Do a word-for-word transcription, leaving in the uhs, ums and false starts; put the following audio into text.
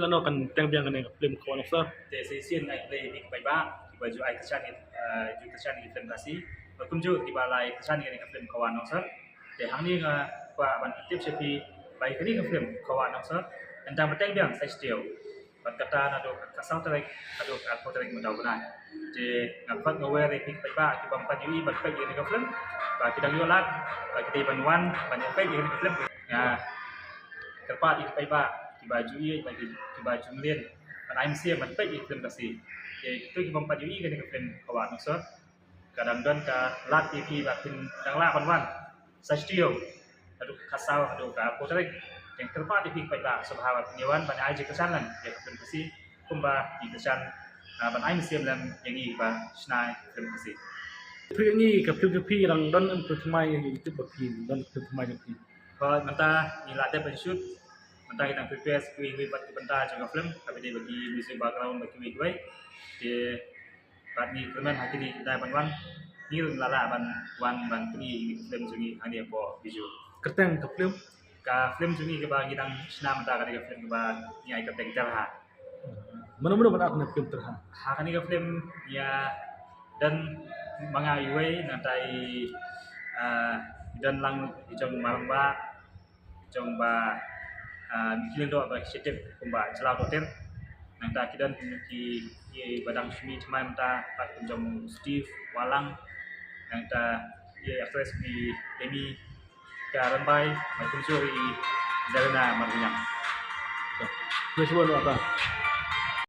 Lano kan teng biang kane ka film Khawa Nongsor. Te shisien ai khublei ïa phi paidbah kiba ju ai kyrshan ïa, eh, ju kyrshan ïa film Khasi. Bad kumjuh kiba la ai kyrshan ïa kane ka film Khawa Nongsor. Te hangne nga kwah ban tip sha phi ba ïa kane ka film Khawa Nongsor, ynda ba teng biang sa sdang. Bad kata naduh ka saw tarik haduh ka arphew tarik mynta u bnai. Te nga khot nga wer ïa phi paidbah kiba ym pat ïohi ban peit ïa kane ka film, ba ki dang ïoh lad, ba ki dei ban wan ban ïa peit ïa kane ka film. Nga kyrpad ïa phi paidbah kiba ju ïeit, ba ki, kiba ju mlien ban ai mynsiem ban peit ïa ka film Khasi. Te kito kiba ym pat ïohi kane ka film Khawa Nongsor, ka dang don ka lad ïa phi ba phin dang lah ban wan sa studio haduh ka saw haduh ka arphew tarik. Te nga kyrpad ïa phi paidbah sngewbha ba phin ïa wan ban ai jingkyrshan lang ïa ka film Khasi kumba ngi kyrshan, ah, ban ai mynsiem lang ïa ngi ba shna ïa ka film Khasi. Phi, ngi ka film ka phi dang don em, phi thymmai, ngi tip ba phi don film thymmai ka phi. Hooid, mynta ngi la dep ban shoot, mynta ngi dang prepare sa kiwei kiwei pat ki bynta jong ka film, kaba ïadei bad ki music background bad kiwei kiwei. Te bad ngi kyrmen ha kine ki dei ban wan, ngi ruh la lah ban wan ban pyni ïa ka film jong ngi hangne hapoh Bijou. Kyrteng ka film? Ka film jong ngi kaba ngi dang shna mynta ka dei ka film kaba ngi ai kyrteng Terha. Mano mano ban act ha kane ka film Terha? Ha kane ka film ïa don ma nga iwei, nangta i, ah, don lang i jong Maramba, jong ba, ah, ki lyngdoh ba ki sha tip kumba Jlaw Tohtir. Nangta ki don ki, ki ba dang shu mih thymmai mynta, pat kum jong Steve Wahlang, nangta i actress i Amy Karambai, bad kumjuh i Zarina Marbaniang. Khublei shibun Bah.